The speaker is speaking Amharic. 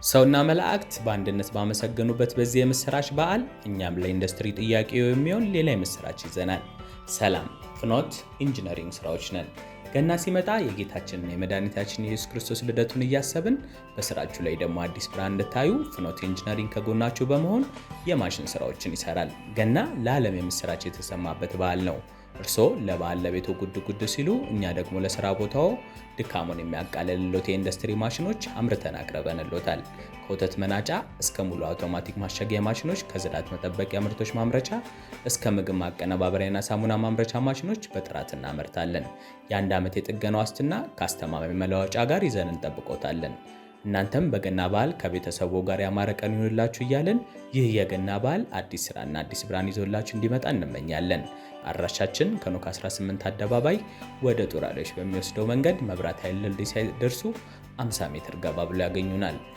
ሰውና መላእክት በአንድነት ባመሰገኑበት በዚህ የምስራች በዓል እኛም ለኢንዱስትሪ ጥያቄው የሚሆን ሌላ የምስራች ይዘናል። ሰላም፣ ፍኖት ኢንጂነሪንግ ስራዎች ነን። ገና ሲመጣ የጌታችንን የመድኃኒታችን የኢየሱስ ክርስቶስ ልደቱን እያሰብን በስራችሁ ላይ ደግሞ አዲስ ብርሃን እንድታዩ ፍኖት ኢንጂነሪንግ ከጎናችሁ በመሆን የማሽን ስራዎችን ይሰራል። ገና ለዓለም የምስራች የተሰማበት በዓል ነው። እርስዎ ለበዓል ለቤቶ ጉድ ጉድ ሲሉ፣ እኛ ደግሞ ለስራ ቦታው ድካሙን የሚያቃልልሎት የኢንዱስትሪ ማሽኖች አምርተን አቅርበንሎታል። ከወተት መናጫ እስከ ሙሉ አውቶማቲክ ማሸጊያ ማሽኖች፣ ከጽዳት መጠበቂያ ምርቶች ማምረቻ እስከ ምግብ ማቀነባበሪያና ሳሙና ማምረቻ ማሽኖች በጥራት እናመርታለን። የአንድ ዓመት የጥገና ዋስትና ከአስተማማኝ መለዋወጫ ጋር ይዘን እንጠብቆታለን። እናንተም በገና በዓል ከቤተሰቡ ጋር ያማረ ቀን ይሁንላችሁ እያልን ይህ የገና በዓል አዲስ ስራና አዲስ ብርሃን ይዞላችሁ እንዲመጣ እንመኛለን። አድራሻችን ከኖክ 18 አደባባይ ወደ ጦር ኃይሎች በሚወስደው መንገድ መብራት ኃይል ድልድይ ሳይደርሱ 50 ሜትር ገባ ብሎ ያገኙናል።